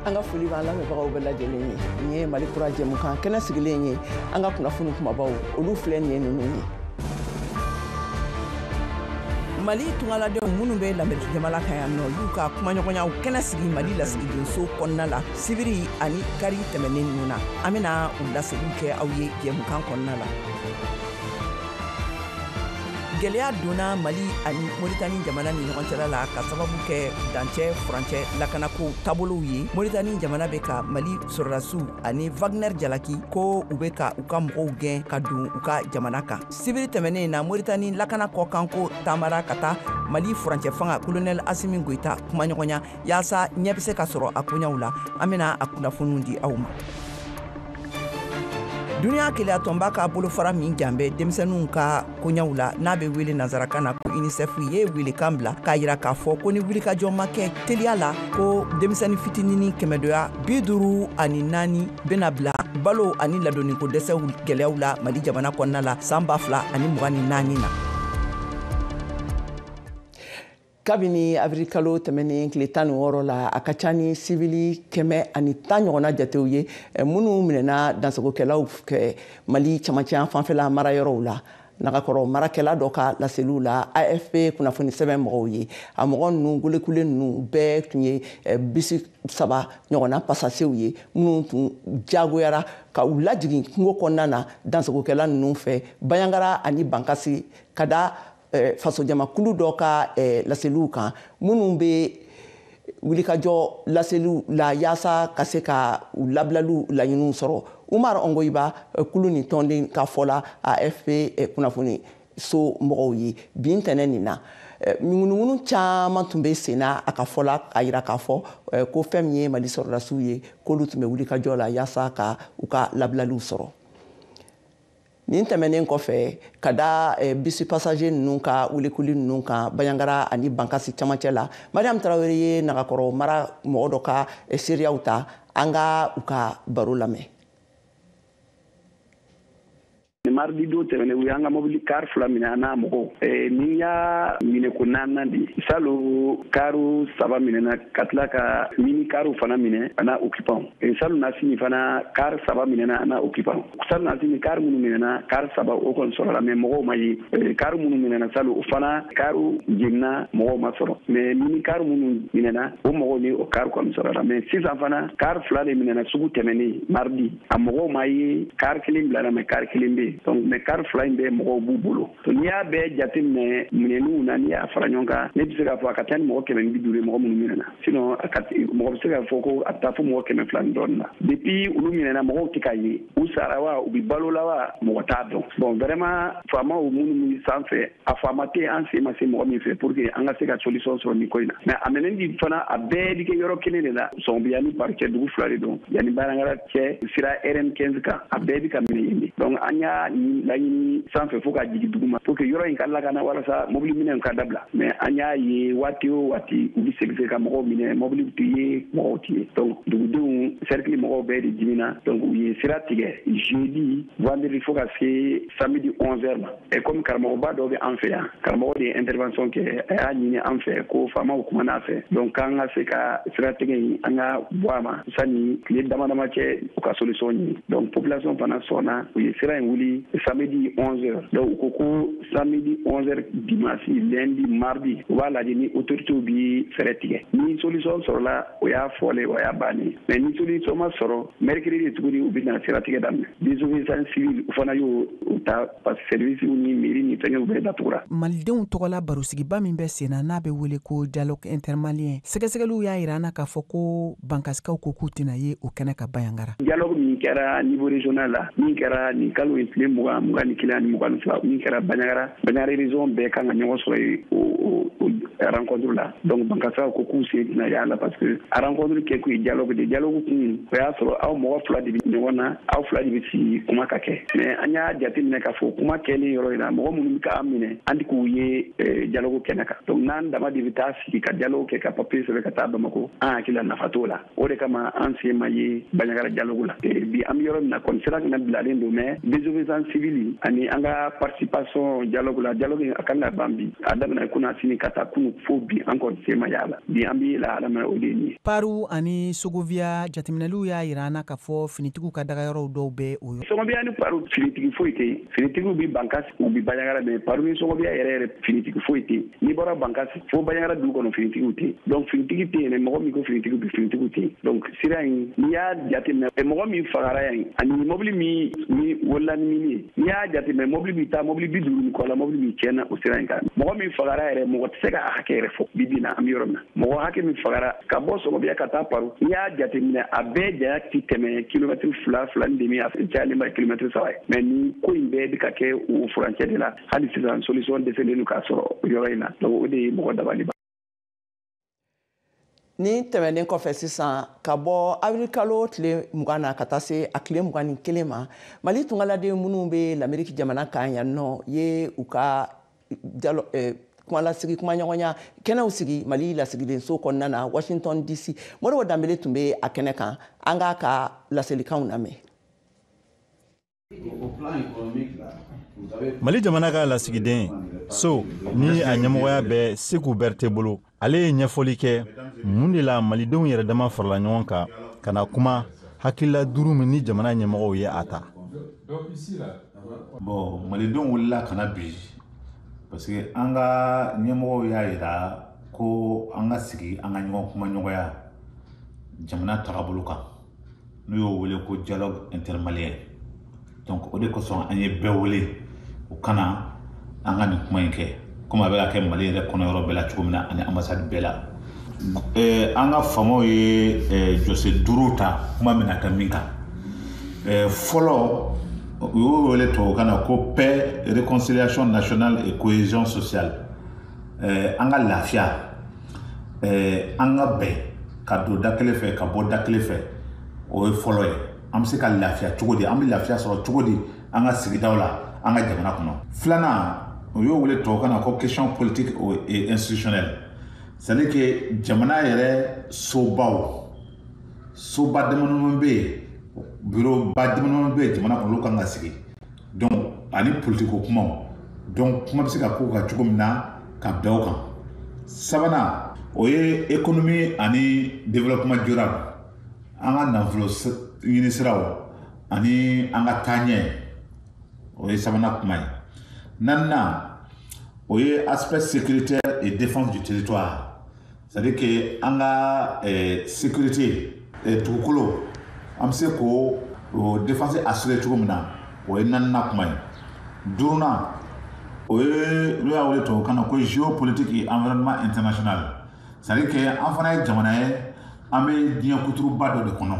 An ka foli b'an lamɛnbagaw bɛɛ lajɛlen ye. Nin ye Mali Kura jɛmukan kɛnɛ sigilen ye. An ka kunnafoni kumabaw, olu filɛ nin ye ninnu ye. Mali tungaladenw minnu bɛ Lamɛriki jamana kan yan nɔ, y'u ka kumaɲɔgɔnyaw kɛnɛ sigi Mali lasigidenso kɔnɔna la sibiri ani kari tɛmɛnen ninnu na. An bɛna u laseliw kɛ aw ye jɛmukan kɔnɔna la. Gɛlɛya donna Mali ani Moritani jamana ni ɲɔgɔn cɛla la ka sababu kɛ dancɛ furancɛ lakanako taabolow ye. Moritani jamana bɛ ka Mali sɔrɔdasiw ani Wagner jalaki ko u bɛ ka u ka mɔgɔw gɛn ka don u ka jamana kan. Sibiri tɛmɛnen na, Moritani lakana kɔkanko taamara ka taa Mali furancɛ fanga colonel Asimi Goyita kumaɲɔgɔnya yaasa ɲɛ bɛ se ka sɔrɔ a koɲaw la. An bɛna a kunnafoniw di aw ma. Duniya kelenyatɔnba ka bolofara min jan bɛ denmisɛnninw ka koɲaw la, n'a bɛ wele nansarakan na ko UNICEF, ye welekan bila k'a yira k'a fɔ ko ni wulikajɔ ma kɛ teliya la, ko denmisɛnnin fitininin 154 bɛna bila balo ani ladonniko dɛsɛw gɛlɛyaw la Mali jamana kɔnɔna la san 2024 na. Kabini avril kalo tɛmɛnen tile 16 la, a ka ca ni sibili 110 ɲɔgɔnna jatew ye minnu minɛna dansagokɛlaw fɛ Mali camancɛ fanfɛla marayɔrɔw la. Nagakɔrɔ marakɛla dɔ ka laseliw la AFP kunnafoni sɛbɛn mɔgɔw ye, a mɔgɔ ninnu golekule ninnu bɛɛ tun ye bisi 3 ɲɔgɔnna pasasew ye minnu tun jagoyara ka u lajigin kungo kɔnɔna na dansagokɛla ninnu fɛ Banjagara ani Bankasi, ka da fasojamakulu dɔ ka laseliw kan minnu bɛ wulikajɔ laseliw la yaasa ka se ka u labilaliw laɲiniw sɔrɔ. Umar Ongoyiba, kulu ni tɔnden ka fɔ la AFP kunnafoni so mɔgɔw ye bin tɛnɛ nin na, ŋunuŋunu caman tun bɛ sen na a ka fɔ la, k'a yira k'a fɔ ko fɛn min ye Mali sɔrɔdasiw ye, k'olu tun bɛ wulikajɔ la yaasa ka u ka labilaliw sɔrɔ. Nin tɛmɛnen kɔfɛ, ka da bisi passager ninnu ka wulikuli ninnu kan Banjagara ani Bankasi camancɛ la, Mariam Tarawele ye Nagakɔrɔ mara mɔgɔ dɔ ka seereyaw ta. An ka u ka baro lamɛn. Mardi don tɛmɛnen, u y'an ka mobili car 2 minɛ an n'a mɔgɔw. Nin y'a minɛ ko naaninan de ye. Salon kariw 3 minɛna ka tila ka mini kariw fana minɛ a n'a occupant. Salon na sini fana car 3 minɛna a n'a occupant. Salon na sini car minnu minɛna, car 3 o kɔni sɔrɔla, mais mɔgɔw ma ye. Car minnu minɛna salon, o fana kariw jenina, mɔgɔw ma sɔrɔ. Mais mini car minnu minɛna, o mɔgɔw ni o car kɔni sɔrɔla. Mais sisan fana car 2 de minɛna sugu tɛmɛnen mardi. A mɔgɔw ma ye, car 1 bilala, mais car 1 bɛ yen. Donc mais car 2 in bɛɛ mɔgɔw b'u bolo. Donc n'i y'a bɛɛ jateminɛ minɛniw na, n'i y'a fara ɲɔgɔn kan, ne bɛ se k'a fɔ a ka ca ni mɔgɔ 150 ye mɔgɔ minnu minɛna. Sinon a ka mɔgɔ bɛ se k'a fɔ ko a bɛ taa fo mɔgɔ 200 ni dɔɔnin na. Depuis olu minɛna, mɔgɔw tɛ ka ye. U sara wa, u bɛ balo la wa, mɔgɔ t'a dɔn. Bon vraiment, faamaw minnu bɛ sanfɛ, a faama tɛ an sen ma se mɔgɔ min fɛ pour que an ka se ka solution sɔrɔ nin ko in na. Mais a minɛni fana, a bɛɛ bɛ kɛ yɔrɔ kelen de la. Sɔnbiya ni Bari cɛ, dugu 2 de don. Yanni Banjagara cɛ, sira RM15 kan, a bɛɛ bɛ ka minɛ yen de. Donc an y'a laɲini sanfɛ fo ka jigin dugu ma pour que yɔrɔ in ka lakana walasa mobili minɛnw ka dabila. Mais an y'a ye waati o waati, u bɛ segin ka mɔgɔw minɛ, mobili tɛ ye, mɔgɔw tɛ ye. Donc dugudenw, cercle mɔgɔw bɛɛ de dimina. Donc u ye sira tigɛ jeudi, vendredi fo ka se samedi 11 heures ma. Et comme karamɔgɔba dɔ bɛ an fɛ yan, karamɔgɔ de ye intervention kɛ, a y'a ɲini an fɛ ko faamaw kumana a fɛ. Donc k'an ka se ka siratigɛ in, an ka bɔ a ma sani tile dama dama cɛ, u ka solution ɲini. Donc population fana sɔnna, u ye sira in wuli samedi 11 heures. Donc u ko ko samedi 11 heures, dimanche, lundi, mardi, u b'a lajɛ ni autorités bi fɛɛrɛ tigɛ. Ni solution sɔrɔla, o y'a fɔlen, o y'a bannen. Mais ni solution ma sɔrɔ, mercredi tuguni u bɛna siratigɛ daminɛ. Désobéissance civile, u fana y'o ta parce que service ni mairie ni fɛngɛw bɛɛ datugura. Malidenw tɔgɔla barosigiba min bɛ sen na, n'a bɛ wele ko dialogue intermalien, sɛgɛsɛgɛliw y'a yira an na k'a fɔ ko Bankasikaw ko k'u tɛna ye o kɛnɛ ka Banjagara. Dialogue min kɛra niveau régional la, min kɛra nin kalo in tile 20, 21 ani 22, min kɛra Banjagara, Banjagara région bɛɛ kan ka ɲɔgɔn sɔrɔ yen o rencontre la. Donc Bankasikaw ko k'u sen tɛna y'a la parce que a rencontre kɛ kun ye dialogue de. Dialogue kun, o y'a sɔrɔ aw mɔgɔ 2 de bɛ ɲɔgɔn na, aw 2 de bɛ sigi kuma ka kɛ. Mais an y'a jateminɛ k'a fɔ kuma kɛlen yɔrɔ in na, mɔgɔ minnu bɛ k'an minɛ, an tɛ k'u ye dialogue kɛnɛ kan. Donc n'an dama de bɛ taa sigi ka dialogue kɛ, ka papier sɛbɛn ka taa Bamakɔ, an hakili la nafa t'o la. O de kama an sen ma ye Banjagara dialogue la. Bi an bɛ yɔrɔ min na kɔni, sira fana bilalen don, mais désobéissance An civil ani an ka participation dialogue la. Dialogue a kan ka ban bi, a daminɛ kunna sini ka taa kunu fo bi, an kɔni se ma y'a la. Bi an bɛ lahala min, o de ye nin ye. Paru ani Sogovia, jateminɛliw y'a yira an na k'a fɔ finitigiw ka dagayɔrɔw dɔw bɛ o yɔrɔ. Sɔgɔbiya ni Paru, finitigi foyi tɛ yen. Finitigiw bi Bankasi, u bi Banjagara, mais Paru ni Sɔgɔbiya yɛrɛ yɛrɛ, finitigi foyi tɛ yen. N'i bɔra Bankasi fo Banjagara dugu kɔnɔ, finitigiw tɛ yen. Donc finitigi tɛ yen. Mɔgɔ min ko finitigiw bi, finitigiw tɛ yen. Donc sira in, n'i y'a jateminɛ, mɔgɔ min fagara yan ani mobili min ni wolola ni min ye, n'i y'a jateminɛ, mobili bi taa mobili 50 ni kɔ la, mobili min tiɲɛna o sira in kan, mɔgɔ min fagara yɛrɛ, mɔgɔ tɛ se ka hakɛ yɛrɛ fɔ. Bi bi na, an bɛ yɔrɔ min na, mɔgɔ hakɛ min fagara ka bɔ Sɔgɔbiya ka taa Paru, n'i y'a jateminɛ, a bɛɛ janya ti tɛmɛ kilomɛtiri 2, 2.5, a cayalen ba kilomɛtiri 3 ye. Mais ni ko in bɛɛ bɛ ka kɛ o furancɛ de la, hali sisan solution dɛsɛlen don k'a sɔrɔ yɔrɔ in na. Donc o de ye mɔgɔ dabali ban. Ni tɛmɛnen kɔfɛ sisan, ka bɔ avril kalo tile 20 na ka taa se a tile 21 ma, Mali tungaladen minnu bɛ Lameriki jamana kan yan nɔ ye u ka kumalasigi, kumaɲɔgɔnya kɛnɛw sigi Mali lasigidenso kɔnɔna na Washington DC. Modibo Danbele tun bɛ a kɛnɛ kan. An k'a ka laselikanw lamɛn. Mali jamana ka lasigiden so ni a ɲɛmɔgɔya bɛ Seku Bɛrite bolo, ale ye ɲɛfɔli kɛ mun de la malidenw yɛrɛ dama farala ɲɔgɔn kan ka na kuma hakilila duuru min ni jamana ɲɛmɔgɔw ye a ta. Bon, malidenw wulila ka na bi parce que an ka ɲɛmɔgɔw y'a yira ko an ka sigi, an ka ɲɔgɔn kumaɲɔgɔnya jamana tagabolo kan, n'u y'o wele ko dialogue intermalien. Donc o de kosɔn an ye bɛɛ wele o kana an ka nin kuma in kɛ, komi a bɛ ka kɛ Mali yɛrɛ kɔnɔ yɔrɔ bɛɛ la cogo min na ani ambassade bɛɛ la. An ka faamaw ye jɔsen duuru ta kuma bɛna kɛ min kan. Fɔlɔ, u y'o wele tubabukan na ko paix, réconciliation nationale et cohésion sociale. An ka lafiya, an ka bɛn ka don da kelen fɛ, ka bɔ da kelen fɛ, o ye fɔlɔ ye. An bɛ se ka lafiya cogo di, an bɛ lafiya sɔrɔ cogo di an ka sigidaw la, an ka jamana kɔnɔ? Filanan, o y'o wele tubabukan na ko question politique et institutionnelle, c'est à dire que jamana yɛrɛ sobaw, soba damadama bɛ yen, bureau ba damadama bɛ yen jamana kɔnɔ, olu kan ka sigi. Donc ani politique ko kumaw, donc kuma bɛ se ka k'o kan cogo min na ka bɛn o kan. Sabanan, o ye économie ani développement durable, an ka nafolo ɲini siraw ani an ka taaɲɛ, o ye sabanan kuma ye. Naaninan, o ye aspect sécuritaire et défense du territoire, c'est à dire que an ka sécurité dugukolo, an bɛ se k'o défense assurer cogo min na, o ye naaninan kuma ye. Duurunan, o ye n'o y'a wele tubabukan na ko géopolitique et environnement international, c'est à dire que an fana ye jamana ye, an bɛ diɲɛ kuturuba dɔ de kɔnɔ,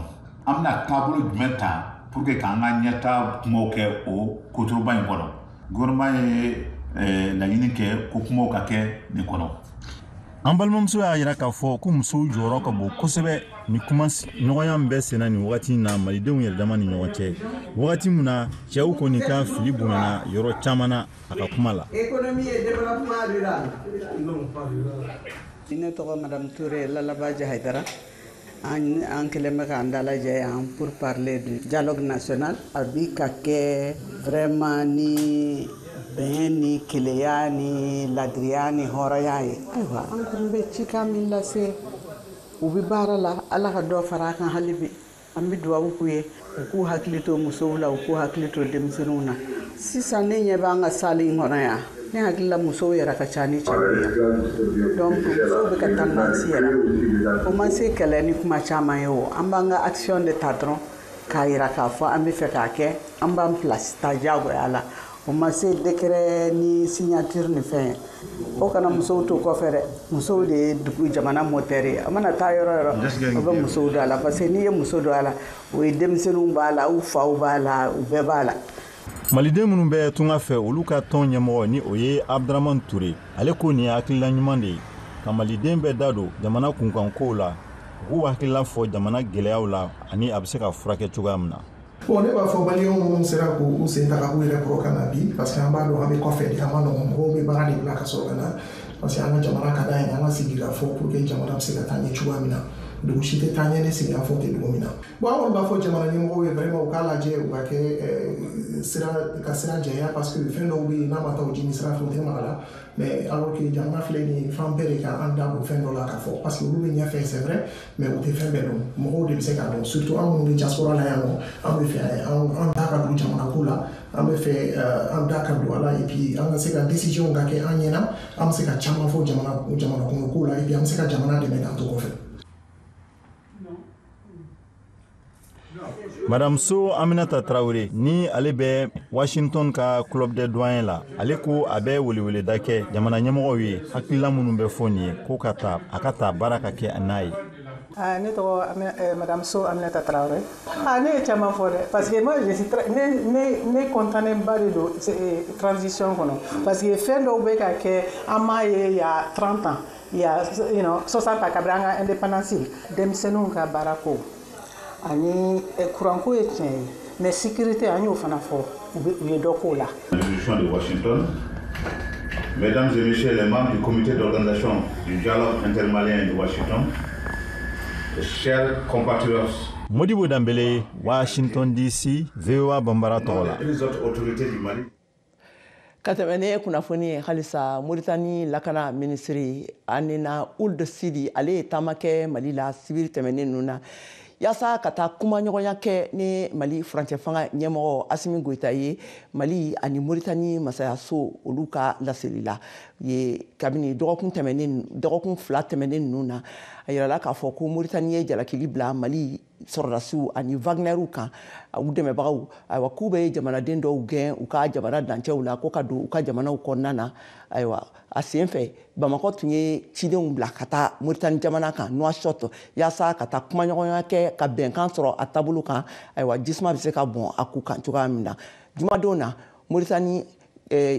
an bɛna taabolo jumɛn ta pour que k'an ka ɲɛta kumaw kɛ o kuturuba in kɔnɔ. Gouvernement ye laɲini kɛ ko kumaw ka kɛ nin kɔnɔ. An balimamuso y'a yira k'a fɔ ko musow jɔyɔrɔ ka bon kosɛbɛ ni kuma ɲɔgɔnya min bɛ senna nin wagati in na malidenw yɛrɛ dama ni ɲɔgɔn cɛ, wagati min na cɛw kɔni ka fili bonyana yɔrɔ caman na, a ka kuma la. Ne tɔgɔ Madame Touré Lalabaji Haidara. An kɛlen bɛ k'an dalajɛ yan pour parler du dialogue national. A bi ka kɛ vraiment ni bɛn ni keleya ni ladiriya ni hɔrɔnya ye. Ayiwa, an kɔni bɛ cikan min lase, u bɛ baara la, Ala ka dɔ fara a kan hali bi. An bɛ dugawu k'u ye, u k'u hakili to musow la, u k'u hakili to denmisɛnninw na. Sisan ne ɲɛ b'an ka salle in kɔnɔ yan, ne hakili la musow yɛrɛ ka ca ni cɛw ye. Donc musow bɛ ka tendance yɛrɛ, o ma se kɛlɛ ni kuma caman ye o. An b'an ka action de ta dɔrɔn k'a yira k'a fɔ an bɛ fɛ k'a kɛ, an b'an place ta diyagoya la. O ma se décret ni signature ni fɛn ye. O kana musow to kɔfɛ dɛ, musow de ye dugu jamana moteur ye. A mana taa yɔrɔ yɔrɔ, o bɛ musow don a la, parce que n'i ye muso don a la, o ye denmisɛnninw b'a la, u faw b'a la, u bɛɛ b'a la. Maliden minnu bɛ tunga fɛ, olu ka tɔn ɲɛmɔgɔ ni o ye Abdramane Touré, ale ko nin ye hakilila ɲuman de ye ka maliden bɛɛ da don jamana kunkankow la, u k'u hakilila fɔ jamana gɛlɛyaw la ani a bɛ se ka furakɛ cogoya min na. Bon, ne b'a fɔ maliyɛnw minnu sera k'u sen ta ka k'u yɛrɛ kɔrɔ ka na bi, parce que an b'a dɔn an bɛ kɔfɛ de, an ma nɔgɔn, mɔgɔw bɛ baara de bila ka sɔrɔ ka na, parce que an ka jamana ka d'an ye, an ka sigi ka fɔ pour que jamana bɛ se ka taa ɲɛ cogoya min na. Dugu si tɛ taa ɲɛ ni sigikafɔ tɛ dugu min na. Bon, an kɔni b'a fɔ jamana ɲɛmɔgɔw ye vraiment u k'a lajɛ, u ka kɛ sira ka sira jɛya, parce que fɛn dɔw bɛ yen, n'a ma taa o jini sira fɛ, o tɛ maga la. Mais alors que jamana filɛ nin ye, fan bɛɛ de ka an da don fɛn dɔ la k'a fɔ, parce que olu bɛ ɲɛfɛ, c'est vrai, mais u tɛ fɛn bɛɛ dɔn. Mɔgɔw de bɛ se k'a dɔn, surtout an minnu bɛ diaspora la yan nɔ. An bɛ fɛ an da ka don jamana ko la, an bɛ fɛ an da ka don a la, et puis an ka se ka décision ka kɛ an ɲɛna, an bɛ se ka caman fɔ jamana kɔnɔ ko la, et puis an bɛ se ka jamana dɛmɛ k'an to kɔfɛ. Madame So Aminata Traoré, ni ale bɛ Washington ka Club des Doyens la, ale ko a bɛ weleweleda kɛ jamana ɲɛmɔgɔw ye, hakilila minnu bɛ fɔ nin ye, ko ka taa a ka taa baara ka kɛ n'a ye. Ne tɔgɔ Madame So Aminata Traoré. Ne ye caman fɔ dɛ, parce que moi je suis très, ne content ba de don transition kɔnɔ, parce que fɛn dɔw bɛ ka kɛ, an m'a ye il y a 30 ans, il y a 60 ans, kabini an ka indépendance. Denmisɛnninw ka baara ko ani kuranko ye tiɲɛ ye, mais sécurité, an y'o fana fɔ, u ye dɔ k'o la. L'institution de Washington, mesdames et messieurs les membres du comité d'organisation du dialogue intermalien de Washington, chers compatriotes. Modibo Dambele, Washington DC, VOA Bambara tɔgɔ la. Les autres autorités du Mali. Ka tɛmɛ ni kunnafoni ye halisa, Moritani lakana minisiri Anina Ould Sidi, ale ye taama kɛ Mali la sibiri tɛmɛnen ninnu na, yaasa ka taa kumaɲɔgɔnya kɛ ni Mali furancɛ fanga ɲɛmɔgɔ Asimi Goyita ye. Mali ani Moritani masayaso olu ka laseli la ye, kabini dɔgɔkun 2 tɛmɛnen ninnu na, a yirala k'a fɔ ko Moritani ye jalakili bila Mali sɔrɔdasiw ani Wagnerw kan, u dɛmɛbagaw. Ayiwa, k'u bɛ jamanaden dɔw gɛn u ka jamana dancɛw la ko ka don u ka jamanaw kɔnɔna na. Ayiwa, a sen fɛ, Bamakɔ tun ye cidenw bila ka taa Moritani jamana kan, Nouakchott, yaasa ka taa kumaɲɔgɔnya kɛ ka bɛnkan sɔrɔ a taabolo kan. Ayiwa, jisuma bɛ se ka bɔn a ku kan cogoya min na. Jumadon na, Moritani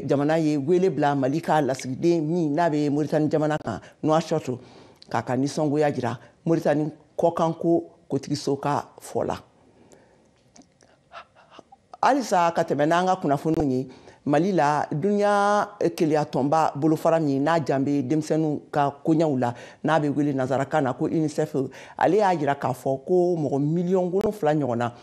jamana ye wele bila Mali ka lasigiden min n'a bɛ Moritani jamana kan, Nouakchott, k'a ka nisɔngoya jira Moritani kɔkanko kotigiso ka fɔ la. Halisa ka tɛmɛ n'an ka kunnafoniw ye, Mali la, duniya keleyatɔnba bolofara min n'a jan bɛ denmisɛnninw ka koɲɛw la, n'a bɛ wele nanzarakan na ko UNICEF, ale y'a jira k'a fɔ ko mɔgɔ 7 miliyɔn ɲɔgɔn na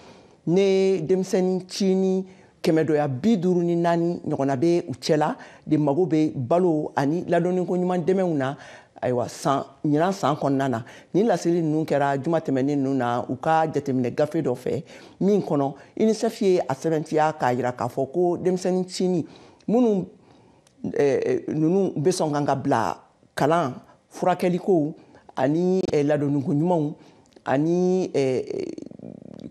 ne denmisɛnnin cini 554 ɲɔgɔnna bɛ u cɛla de mago bɛ balo ani ladɔnniko ɲuman dɛmɛw na. Ayiwa, san ɲinan san kɔnɔna na, nin laseli ninnu kɛra juma tɛmɛnen ninnu na u ka jateminɛ gafe dɔ fɛ min kɔnɔ UNICEF ye a sɛbɛntiya k'a jira k'a fɔ ko denmisɛnnin cini minnu ninnu bɛ sɔn kan ka bila kalan, furakɛlikow ani ladonniko ɲumanw ani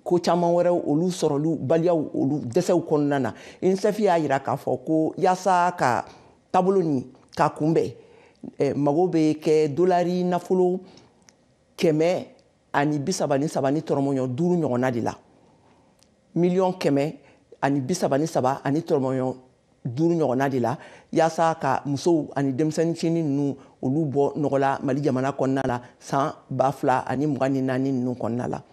ko caman wɛrɛw, olu sɔrɔlu baliyaw, olu dɛsɛw kɔnɔna na. UNICEF y'a jira k'a fɔ ko yaasa ka taabolo nin k'a kunbɛn, mago bɛ kɛ dolari nafolo 133.5 ɲɔgɔnna de la, 133.5 miliyɔn ɲɔgɔnna de la, yaasa ka musow ani denmisɛnnin cinin ninnu olu bɔ nɔgɔ la Mali jamana kɔnɔna la san 2024 ninnu kɔnɔna la.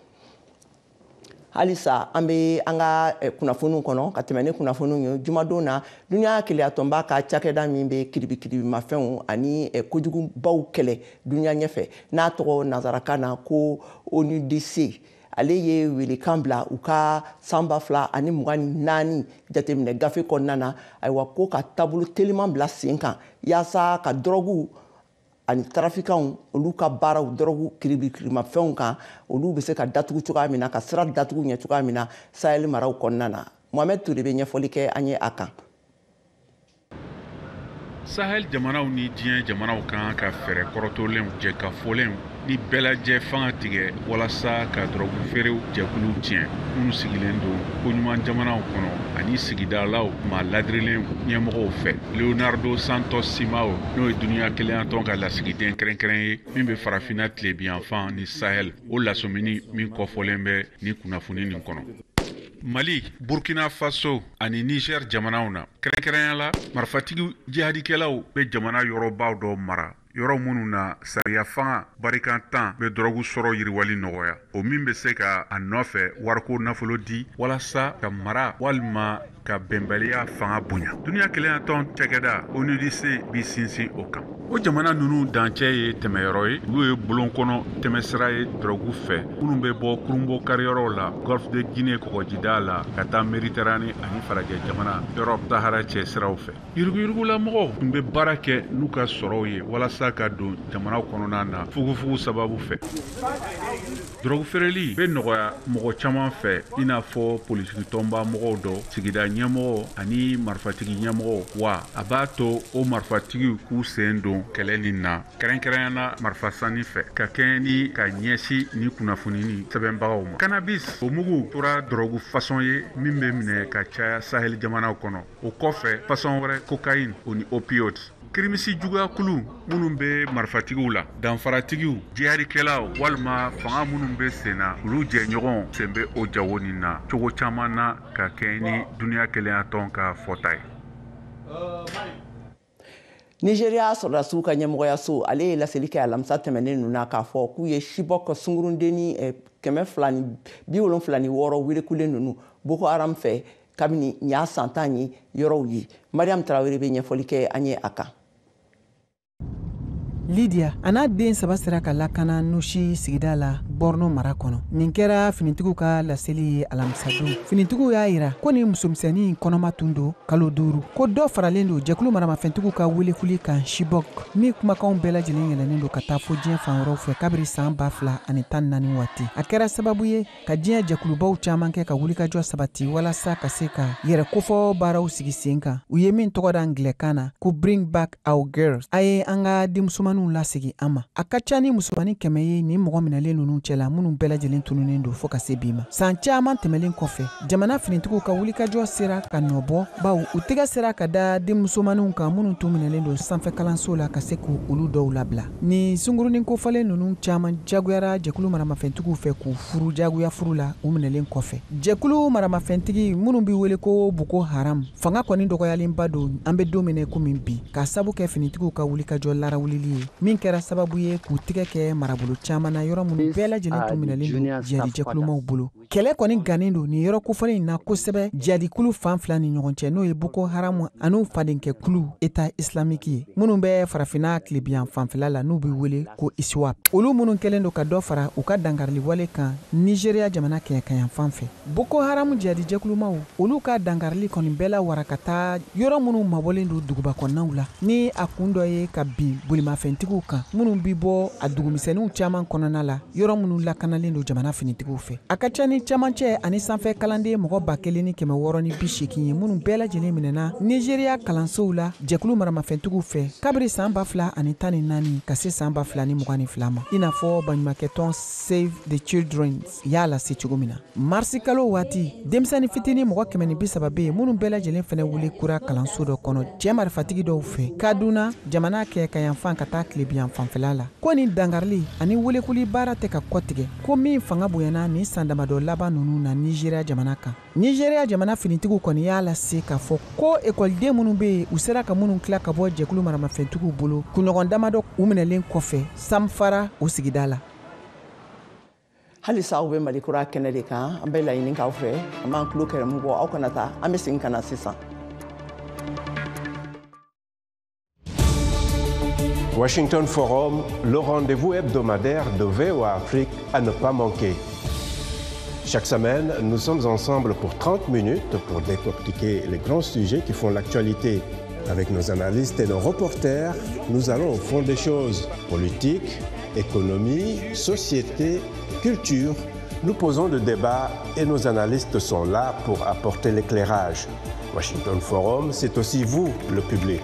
Halisa an bɛ an ka kunnafoniw kɔnɔ ka tɛmɛ ni kunnafoniw ye. Jumadon na, duniya keleyatɔnba ka cakɛda min bɛ kiribikiribimafɛnw ani kojugubaw kɛlɛ duniya ɲɛfɛ, n'a tɔgɔ nanzarakan na ko ONUDC, ale ye welekan bila u ka san 2024 jateminɛ gafe kɔnɔna na. Ayiwa, ko ka taabolo teliman bila sen kan yaasa ka dɔrɔguw ani trafikanw olu ka baaraw dɔrɔgu kiribikiribimafɛnw kan, olu bɛ se ka datugu cogoya min na, ka sira datugu ɲɛ cogoya min na Sahel maraw kɔnɔna na. Mohamed Toure bɛ ɲɛfɔli kɛ an ye a kan. Sahel jamanaw ni diɲɛ jamanaw kan ka fɛɛrɛ kɔrɔtɔlenw, jɛkafɔlenw ni bɛɛlajɛ fanga tigɛ walasa ka dɔrɔgu feerew jɛkuluw tiɲɛ minnu sigilen don koɲuman jamanaw kɔnɔ ani sigidalaw maa ladirilen ɲɛmɔgɔw fɛ. Leonardo Santos Simao, n'o ye duniya kelenyatɔn ka lasigiden kɛrɛnkɛrɛn ye min bɛ Farafinna tilebiyanfan ni Sahel, o lasɔmini min kɔfɔlen bɛ ni kunnafoni nin kɔnɔ. Mali, Burkina Faso ani Niger jamanaw na kɛrɛnkɛrɛnya la, marifatigi jihadikɛlaw bɛ jamana yɔrɔbaw dɔ mara. Yɔrɔ minnu na sariya fanga barikantan bɛ dɔrɔgu sɔrɔ yiriwali nɔgɔya, o min bɛ se ka a nɔfɛ wariko nafolo di walasa ka mara walima ka bɛnbaliya fanga bonya. Duniya kelenyatɔn cakɛda ONUDC bi sinsin o kan. O jamana ninnu dancɛ ye tɛmɛyɔrɔ ye, olu ye bulon kɔnɔ tɛmɛsira ye dɔrɔgu fɛ minnu bɛ bɔ kurunbɔ kariyɔrɔw la Golfe de Guinée kɔgɔjida la ka taa Méditerranée ani farajɛ jamana Europe Sahara cɛ siraw fɛ. Yuruguyurugulamɔgɔw tun bɛ baara kɛ n'u ka sɔrɔw ye walasa ka don jamana kɔnɔna na fugufugu sababu fɛ. Dɔrɔgu feereli bɛ nɔgɔya mɔgɔ caman fɛ, i n'a fɔ politikitɔnba mɔgɔw dɔ, sigida ɲɛmɔgɔ ani marifatigi ɲɛmɔgɔ, wa a b'a to o marifatigiw k'u sen don kɛlɛ nin na, kɛrɛnkɛrɛnya na marifa sanni fɛ, ka kɛɲɛ ni ka ɲɛsin ni kunnafoni ni sɛbɛnbagaw ma. Cannabis o mugu tora dɔrɔgu fasɔn ye min bɛ minɛ ka caya Sahel jamanaw kɔnɔ. O kɔfɛ fasɔn wɛrɛ, cocaïne o ni opioïdes. Kirimisi juguyakulu minnu bɛ marifatigiw la, danfaratigiw, jihadikɛlaw walima fanga minnu bɛ sen na, olu jɛɲɔgɔnw sen bɛ o jago nin na cogo caman na ka kɛɲɛ ni duniya kelenyatɔn ka fɔta ye. Nigeria sɔrɔdasiw ka ɲɛmɔgɔyaso ale ye laseli kɛ alamisa tɛmɛnen ninnu na k'a fɔ k'u ye Chibok sungurundenni 276 welekulen ninnu Boko Haram fɛ kabini nin y'a san 10 ye yɔrɔw ye. Mariam Traoré bɛ ɲɛfɔli kɛ an ye a kan. Lydia a n'a den 3 sera ka lakana Nushi sigida la Borno mara kɔnɔ. Nin kɛra finitigiw ka laseli ye alamisadon. Finitigiw y'a yira ko nin musomisɛnnin kɔnɔma tun don kalo 5, ko dɔ faralen don jɛkulu maramafɛntigiw ka welekuli kan Chibok min kumakanw bɛɛ lajɛlen yɛlɛnnen don ka taa fo diɲɛ fan wɛrɛw fɛ kabiri san 2014 waati. A kɛra sababu ye ka diɲɛ jɛkulubaw caman kɛ ka wulikajɔ sabati walasa ka se ka yɛrɛ kofɔ baaraw sigi sen kan. U ye min tɔgɔ da angilɛkan na ko Bring Back Our Girls, a ye an ka denmusomaninw lasegin an ma. A ka ca ni musomanin 100 ye nin mɔgɔ minɛlen ninnu cɛla minnu bɛɛ lajɛlen tununnen don fo ka se bi ma. San caman tɛmɛlen kɔfɛ, jamana finitigiw ka wulikajɔ sera ka nɔbɔ, bawo u tɛgɛ sera ka da denmusomaninw kan minnu tun minɛlen don sanfɛ kalanso la ka se k'u olu dɔw labila. Nin sungurunin kofɔlen ninnu caman jagoyara jɛkulu maramafɛntigiw fɛ k'u furu jagoya furu la u minɛlen kɔfɛ. Jɛkulu maramafɛntigi minnu bɛ wele ko Boko Haram fanga kɔni dɔgɔyalenba don an bɛ don min na komi bi, k'a sabu kɛ finitigiw ka wulikajɔ larawulili ye min kɛra sababu ye k'u tɛgɛ kɛ marabolo caman na yɔrɔ minnu bɛɛ lajɛlen tun minɛlen don jihadijɛkulumaw bolo. Kɛlɛ kɔni gannen don nin yɔrɔ kofɔlen in na kosɛbɛ jihadikulu fan fila ni ɲɔgɔn cɛ, n'o ye Boko Haram an'u fadenkɛkulu État islamique ye minnu bɛ farafinna tilebiyan fanfɛla la n'u bɛ wele ko ISWAP. Olu minnu kɛlen don ka dɔ fara u ka dankariliwale kan Nigeria jamana kɛɲɛkayan fan fɛ. Boko Haram jihadijɛkulumaw olu ka dankarili kɔni bɛɛ la wara ka taa yɔrɔ minnu mabɔlen don duguba kɔnɔnaw la, ni a kun dɔ ye ka bin bolimafɛntigiw kan minnu bi bɔ a dugumisɛnninw caman kɔnɔna la, yɔrɔ minnu lakanalen don jamana finitigiw fɛ. A ka ca ni camancɛ ani sanfɛ kalanden mɔgɔ 1680 ye minnu bɛɛ lajɛlen minɛna Nigeria kalansow la jɛkulu maramafɛntigiw fɛ kabiri san 2014 ka se san 2022 ma, i n'a fɔ baɲumankɛtɔn Save the Children y'a lase cogo min na. Marisi kalo waati, denmisɛnnin fitinin mɔgɔ 130 bɛ yen minnu bɛɛ lajɛlen fɛnɛ wele kura kalanso dɔ kɔnɔ cɛ marifatigi dɔw fɛ Kaduna jamana kɛɲɛkayanfan ka taa tilebiyan fanfɛla la. Ko nin dankarili ani welekuli baara tɛ ka kɔtigɛ, ko min fanga bonyana nin san damadɔ laban ninnu na Nigeria jamana kan. Nigeria jamana finitigiw kɔni y'a lase k'a fɔ ko ekɔliden minnu bɛ yen u sera ka minnu tila ka bɔ jɛkulu maramafɛntigiw bolo kunɲɔgɔn damadɔ u minɛlen kɔfɛ Samfara o sigida la. Halisa aw bɛ Mali kura kɛnɛ de kan, an bɛ laɲini k'aw fɛ, an b'an tulo kɛrɛmu bɔ, aw kana taa, an bɛ segin ka na sisan. Washington Forum, le rendez-vous hebdomadaire de VOA Afrique à ne pas manquer. Chaque semaine, nous sommes ensemble pour 30 minutes pour décortiquer les grands sujets qui font l'actualité. Avec nos analystes et nos reporters, nous allons au fond des choses. Politique, économie, société, culture. Nous posons le débat et nos analystes sont là pour apporter l'éclairage. Washington Forum, c'est aussi vous, le public.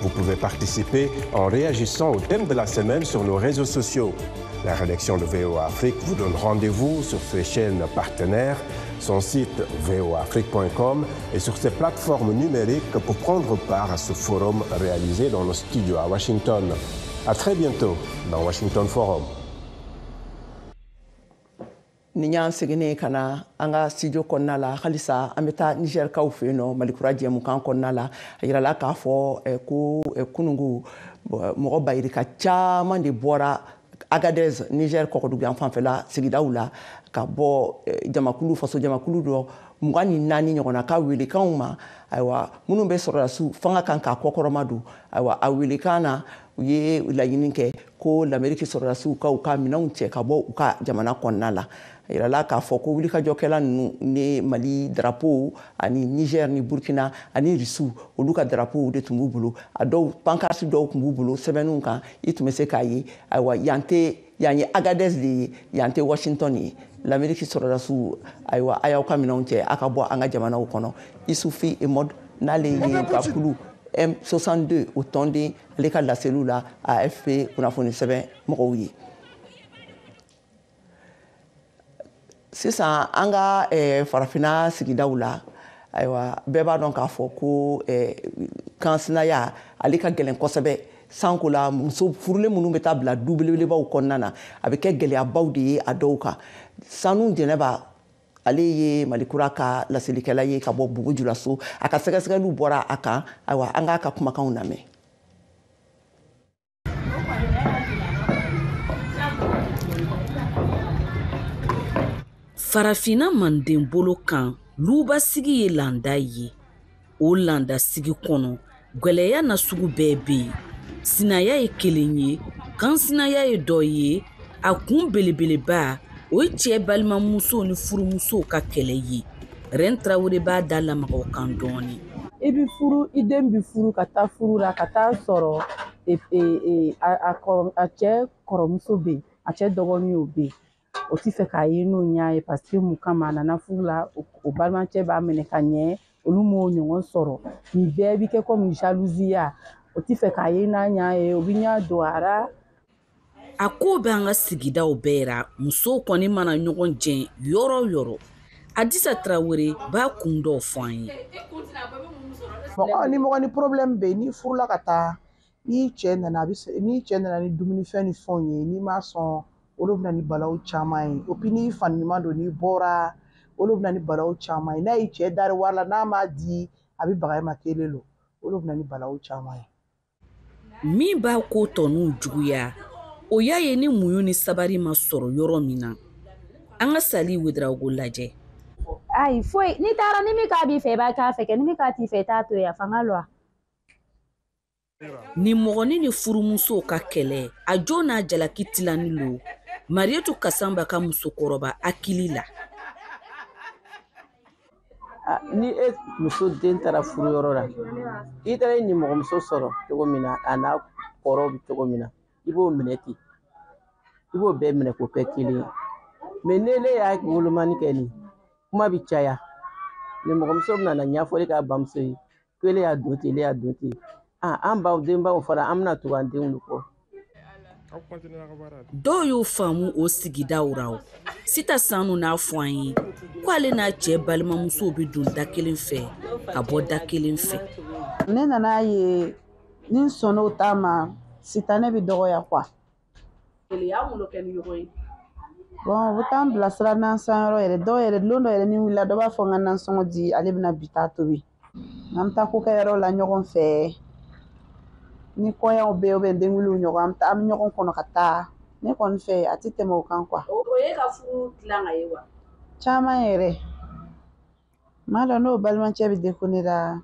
Vous pouvez participer en réagissant au thème de la semaine sur nos réseaux sociaux. La rédaction de VOA Afrique vous donne rendez-vous sur ses chaînes partenaires, son site voaafrique.com et sur ses plateformes numériques pour prendre part à ce forum réalisé dans nos studios à Washington. À très bientôt dans Washington Forum. Ni y'an seginnen ka na an ka studio kɔnɔna la, halisa an bɛ taa Nizɛrikaw fɛ yen nɔ, Malikura jɛmukan kɔnɔna la. A yirala k'a fɔ ko kunungu mɔgɔ bayirika caman de bɔra Agadez, Niger kɔkɔduguyan fanfɛla sigidaw la, ka bɔ jamakulu, faso jamakulu dɔ 24 ɲɔgɔnna ka welekanw ma. Ayiwa, minnu bɛ sɔrɔdasiw fanga kan k'a kɔkɔrɔma don, ayiwa, a welekan na, u ye laɲini kɛ ko Lamɛriki sɔrɔdasiw ka u ka minɛnw cɛ ka bɔ u ka jamana kɔnɔna la. A yirala k'a fɔ ko wulikajɔkɛla ninnu ni Mali drapeau ani Niger ni Burkina ani Rusiw, olu ka drapeau de tun b'u bolo. A dɔw pancarte dɔw tun b'u bolo sɛbɛnniw kan, i tun bɛ se k'a ye. Ayiwa, yan tɛ, yan ye Agadez de ye, yan tɛ Washington ye. Lamɛriki sɔrɔdasiw, ayiwa, a y'aw ka minɛnw cɛ, a ka bɔ an ka jamanaw kɔnɔ. Isufi Emod, n'ale ye bakulu M62 o tɔnden, ale ka laseliw la AFP kunnafoni sɛbɛn mɔgɔw ye. Sisan an ka farafinna sigidaw la, ayiwa, bɛɛ b'a dɔn k'a fɔ ko kansinaya ale ka gɛlɛn kosɛbɛ. Sanko la muso furulen minnu bɛ taa bila du belebelebaw kɔnɔna na, a bɛ kɛ gɛlɛyabaw de ye a dɔw kan. Sanu Jɛnɛba, ale ye Malikura ka laselikɛla ye ka bɔ Bobo Julaso, a ka sɛgɛsɛgɛliw bɔra a kan. Ayiwa, an k'a ka kumakanw lamɛn. Farafinna manden bolo kan, lubasigi ye landa ye. O landasigi kɔnɔ, gwɛlɛya na sugu bɛɛ bɛ yen. Sinaya ye kelen ye, kansinaya ye dɔ ye. A kun belebeleba, o ye cɛ balimamusow ni furumusow ka kɛlɛ ye. Rɛn Tarawele b'a da lamaga o kan dɔɔnin. I bɛ furu, i den bɛ furu ka taa furu la, ka taa sɔrɔ a cɛ kɔrɔmuso bɛ yen, a cɛ dɔgɔninw bɛ yen. O tɛ fɛ k'a ye n'o ɲɛ ye, parce que mun kama a nana furu la, o balimacɛ b'a minɛ ka ɲɛ, olu m'o ɲɔgɔn sɔrɔ. Nin bɛɛ bɛ kɛ komi jalousie, o tɛ fɛ k'a ye n'a ɲɛ ye, o bɛ ɲɛ don a la. A ko bɛ an ka sigidaw bɛɛ ra, musow kɔni mana ɲɔgɔn jɛn yɔrɔ o yɔrɔ. Adisa Tarawele b'a kun dɔw fɔ an ye. Mɔgɔ ni mɔgɔ ni problème bɛ yen, n'i furula ka taa, n'i cɛ nana, n'i cɛ nana ni dumunifɛn ni fɛnw ye, n'i ma sɔn, olu bɛ na ni balawu caman ye. O puis n'i fani ɲuman don, n'i bɔra, olu bɛ na ni balawu caman ye. N'a y'i cɛ dari wari la, n'a m'a di, a bɛ baga e ma kelen lo. Olu bɛ na ni balawu caman ye. Min b'a ko tɔninw juguya, o y'a ye ni muɲu ni sabari ma sɔrɔ yɔrɔ min na. An ka Sali Wedarawogo lajɛ. Ayi, foyi, n'i taara ni min k'a b'i fɛ, i b'a k'a fɛ kɛ, ni min k'a t'i fɛ, i t'a to yen, a fanga lɔ. Ni mɔgɔnin ni furumusow ka kɛlɛ, a jo n'a jalaki tilani lo Marietu Kasanba ka musokɔrɔba hakili la. Ni e muso den taara furuyɔrɔ la, i taara i nimɔgɔmuso sɔrɔ cogo min na, a n'a kɔrɔ bɛ cogo min na, i b'o minɛ ten, i b'o bɛɛ minɛ k'o kɛ kelen ye. Mais ne y'a wolomani kɛ nin, kuma bɛ caya. Nimɔgɔmuso bɛna na ɲɛfɔli k'a bamuso ye ko ele y'a don ten, ele y'a don ten. An baw denbaw fara, an bɛna tugu an denw de kɔ. Dɔw y'o faamu o sigidaw ra o. Sita Sanu n'a fɔ an ye ko ale n'a cɛ balimamusow bɛ don da kelen fɛ ka bɔ da kelen fɛ. Ne nana ye ni n sɔnn'o ta ma, sitanɛ bɛ dɔgɔya quoi. Gɛlɛya mun kɛ ni ɲɔgɔn ye? Bon, u bɛ taa n bilasira nansanyɔrɔ yɛrɛ, dɔw yɛrɛ lon dɔ yɛrɛ ni wulila, dɔ b'a fɔ n ka nansɔngɔ di, ale bɛna bi taa tobi. An bɛ taa kokɛyɔrɔ la ɲɔgɔn fɛ. Ni kɔɲɔw bɛ yen, ou bien denkuliw ɲɔgɔn, an bɛ ɲɔgɔn kɔnɔ ka taa. Ne kɔni fɛ, a tɛ tɛmɛ o kan quoi. O ye ka furu dilan ka ye wa? Caman yɛrɛ. Maa dɔ n'o balimacɛ bɛ déconner la,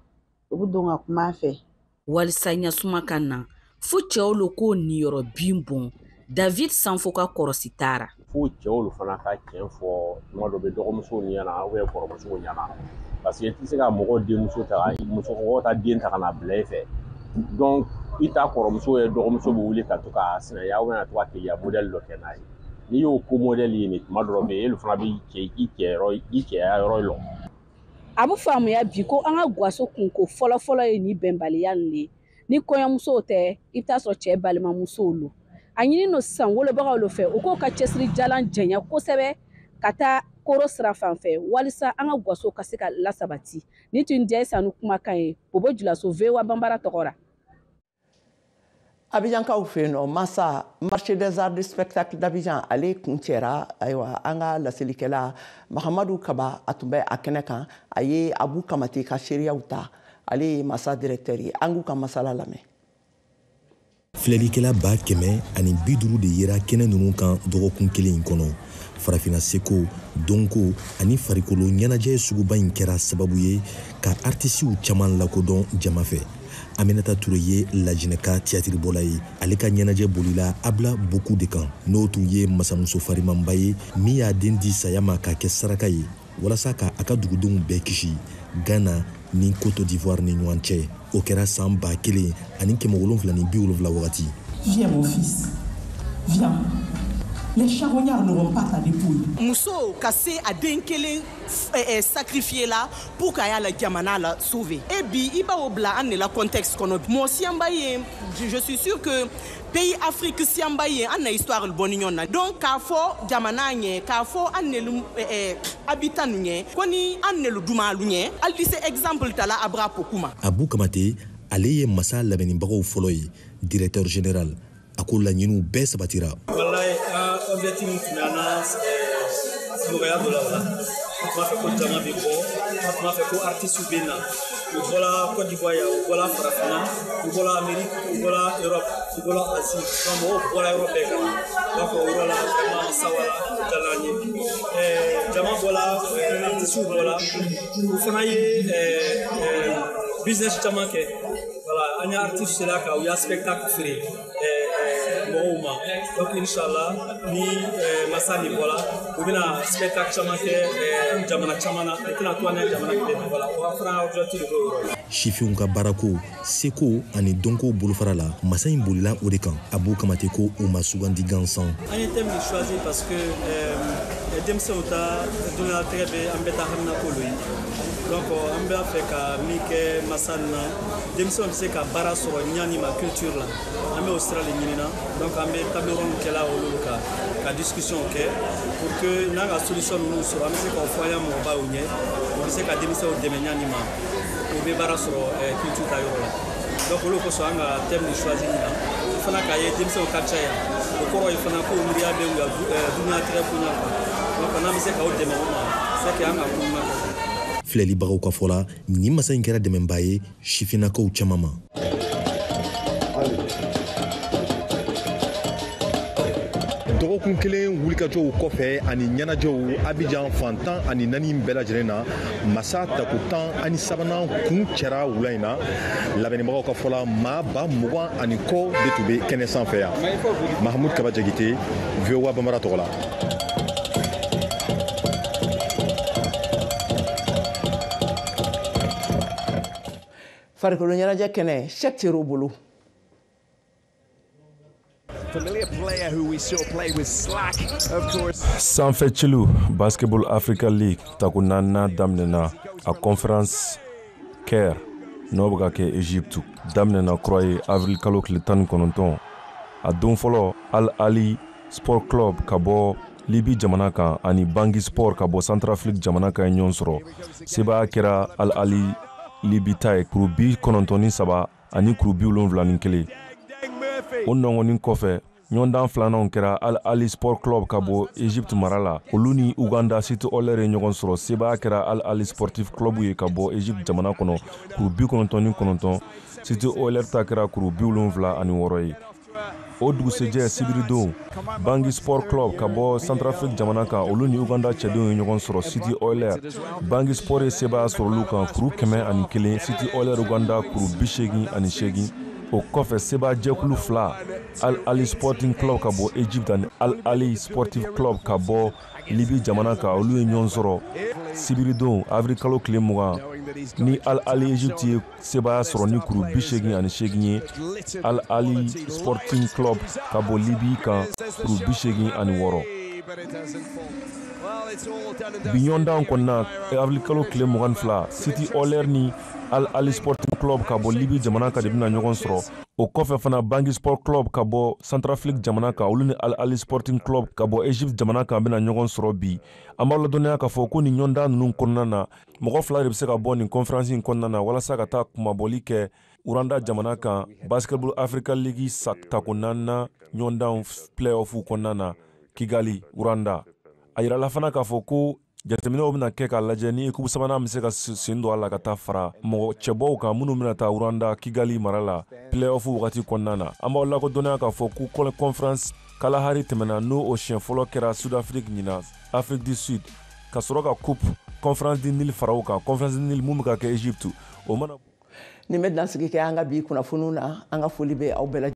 u bɛ don ka kuma a fɛ. Walisa ɲasuma ka na, fo cɛw lo k'o niyɔrɔ bin bɔn. David Sanfo ka kɔrɔsi taara. Fo cɛw lo fana ka tiɲɛ fɔ tuma dɔ bɛ dɔgɔmusow ɲɛna ou bien kɔrɔmusow ɲɛna, parce que i tɛ se ka mɔgɔ denmuso ta, musokɔrɔba ta den ta ka na bila i fɛ. Donc i ta kɔrɔmuso ye dɔgɔmuso bɛ wuli ka to ka sinaya ou bien ka to ka keleya modèle dɔ kɛ n'a ye. N'i y'o ko modèle ye nin tuma dɔ bɛ yen, e fana bɛ i cɛya yɔrɔ lɔ. A bɛ faamuya bi ko an ka gaso kunko fɔlɔfɔlɔ ye nin bɛnbaliya nin de ye. Ni kɔɲɔmusow tɛ, i bɛ taa sɔrɔ cɛ balimamusow lo. A ɲini no sisan wolobagaw lo fɛ, u k'o ka cɛsiri jalan jɛnya kosɛbɛ ka taa koro sira fan fɛ walisa an ka gaso ka se ka lasabati. Ni tun jɛ sanu kumakan ye, Bobo Julaso VOA Banbara tɔgɔ la. Abidjankaw fɛ yen nɔ, masa marché des arts du spectacle d'Abidjan, ale kuncɛra. Ayiwa, an ka laselikɛla Mahamadu Kaba, a tun bɛ a kɛnɛ kan. A ye Abu Kamate ka seereyaw ta, ale ye masa directeur ye. An k'u ka masala lamɛn. Filɛlikɛla 150 de yera kɛnɛ ninnu kan dɔgɔkun kelen in kɔnɔ. Farafinna seko, dɔnko ani farikolo ɲɛnajɛ suguba in kɛra sababu ye ka artisiw caman lakodɔn jama fɛ. Aminata Ture ye Lajinɛka tiyatiribɔla ye. Ale ka ɲɛnajɛ bolila Abla Boku de kan, n'o tun ye masamuso farimanba ye min y'a den di saya ma k'a kɛ saraka ye walasa ka a ka dugudenw bɛɛ kisi Ghana ni Côte d'Ivoire ni ɲɔgɔn cɛ. O kɛra san 1770 wagati. Viens mon fils, viens. Les charognards n'auront pas ta dépouille. Muso ka se a den kelen sacrifier la pour k'a y'a la jamana la sauver. Et bi i b'o bila an de la contexte kɔnɔ. Mɔgɔ siyanba ye, je suis sûr que pays Afrique siyanba ye, an na histoire bɔ ni ɲɔgɔn na. Donc k'a fɔ jamana ɲɛ, k'a fɔ an nelu habitant nu ɲɛ, ko ni an nelu dumalu ɲɛ, hali di se exemple ta la Abra Pokou ma. Abu Kamate, ale ye masa labɛnnibagaw fɔlɔ ye, directeur général. A ko laɲiniw bɛɛ sabatira. Walayi, an objectif min tun bɛ an na, nɔgɔya dɔ la o la. An tun b'a fɛ ko jama bɛ bɔ, an tun b'a fɛ ko artistes bɛ na. U bɔra Côte d'Ivoire yan, u bɔra Farafinna, u bɔra Amérique, u bɔra Europe, u bɔra Asie. Donc mɔgɔw bɔra yɔrɔ bɛɛ ka na. Donc o yɔrɔ la vraiment sawara diyara an ye. Jama bɔra, artistes bɔra, u fana ye business caman kɛ. Voilà, an ye artistes sera ka u y'a spectacle feere mɔgɔw ma. Donc inchallah ni masa nin bɔra, u bɛna spectacle caman kɛ jamana caman na, u tɛna to an ka jamana kelen na. Voilà, o fana objectif de b'o yɔrɔ la. Sifinw ka baarako, seko ani dɔnko bolofara la, masa in bolila o de kan. Abu Kamate ko u ma sugandi gansan. An ye thème nin choisi parce que denmisɛnw ta dunalatigɛ bɛ an bɛɛ ta haminako lo ye. Donc an b'a fɛ ka min kɛ masa nin na, denmisɛnw bɛ se ka baara sɔrɔ ɲani ma culture la. An bɛ o sira de ɲini na. Donc an bɛ table ronde kɛla olu kan ka discussion kɛ pour que n'an ka solution ninnu sɔrɔ, an bɛ se k'o fɔ an ya mɔgɔbaw ɲɛ, u bɛ se ka denmisɛnw dɛmɛ ɲani ma, u bɛ baara sɔrɔ culture ta yɔrɔ la. Donc olu kosɔn an ka thème nin choisi nin na. Fana k'a ye denmisɛnw ka ca yan, o kɔrɔ ye fana ko miiriya bɛ u ka dunalatigɛ koɲa kan. Donc n'an bɛ se k'aw dɛmɛ o ma, c'est que an ka ko ɲuman kɛ. Filɛlibagaw ka fɔ la, nin masa in kɛra dɛmɛba ye sifinnakaw caman ma. Dɔgɔkun kelen wulikajɔw kɔfɛ ani ɲɛnajɛw Abidjan fan 14 bɛɛ lajɛlen na, masa tako 13nan kun cɛra wula in na. Labɛnnibagaw ka fɔ la, maa 20,000 ani kɔ de tun bɛ kɛnɛ sanfɛ yan. Mahamud Kaba Jakite, VOA Bambara tɔgɔ la. Farikolo ɲɛnajɛ kɛnɛ, Cheick Tero bolo. Sanfɛ celu Basketball Africa League tako naaninan daminɛna. A conférence Caire n'o bɛ ka kɛ Egypte, daminɛna kura ye avril kalo tile 19. A don fɔlɔ, Al Ali Sport Club ka bɔ Libi jamana kan ani Bangui Sport ka bɔ Centrafrique jamana kan ye ɲɔgɔn sɔrɔ. Sebaya kɛra Al Ali Libi ta ye kuru 93 ani kuru 71. O nɔngɔnni kɔfɛ, ɲɔgɔndan filananw kɛra Al Ali Sport Club ka bɔ Egypte mara la, olu ni Uganda City Oilers ye ɲɔgɔn sɔrɔ. Sebaya kɛra Al Ali Sportif Club ye ka bɔ Egypte jamana kɔnɔ kuru 99, City Oilers ta kɛra kuru 76 ye. O dugusɛjɛ sibiridon, Bangui Sport Club ka bɔ Centrafrique jamana kan, olu ni Uganda cɛdenw ye ɲɔgɔn sɔrɔ City Oilers. Bangui Sport ye sebaya sɔrɔ olu kan kuru 101, City Oilers Uganda kuru 88. O kɔfɛ, seba jɛkulu fila, Al Ali Sporting Club ka bɔ Egypte ani Al Ali Sportif Club ka bɔ Libi jamana kan, olu ye ɲɔgɔn sɔrɔ sibiridon avril kalo tile 20 ni Al Ali Egypte ye sebaya sɔrɔ ni kuru 88 ye Al Ali Sporting Club ka bɔ Libi kan kuru 86. Bi ɲɔgɔndan kɔnɔna, avril kalo tile 22, City Oilers ni Al Ali Sporting Club ka bɔ Libi jamana kan de bɛna ɲɔgɔn sɔrɔ. O kɔfɛ fana, Bangui Sport Club ka bɔ Centrafrique jamana kan, olu ni Al Ali Sporting Club ka bɔ Egypte jamana kan bɛna ɲɔgɔn sɔrɔ bi. An b'aw ladɔnniya k'a fɔ ko nin ɲɔgɔndan ninnu kɔnɔna na, mɔgɔ fila de bɛ se ka bɔ nin conférence in kɔnɔna na walasa ka taa kunmabɔli kɛ Rwanda jamana kan Basketball Africa League tako naaninan ɲɔgɔndan playoff kɔnɔna na Kigali, Rwanda. A yirala fana k'a fɔ ko jateminɛw bɛna kɛ k'a lajɛ ni équipe sabanan bɛ se ka sen don a la ka taa fara mɔgɔ cɛbɔw kan minnu bɛna taa Rwanda, Kigali mara la playoff wagati kɔnɔna na. An b'aw lakodɔnniya k'a fɔ ko Conférence Kalahari tɛmɛna, n'o o siɲɛ fɔlɔ kɛra Sud-Afrique, ɲinan Afrique du Sud, ka sɔrɔ ka Coupe Conférence du Nil fara o kan, Conférence du Nil mun bɛ ka kɛ Égypte. O mana Nin bɛ dansigi kɛ an ka bi kunnafoniw na. An ka foli bɛ aw bɛɛ lajɛlen.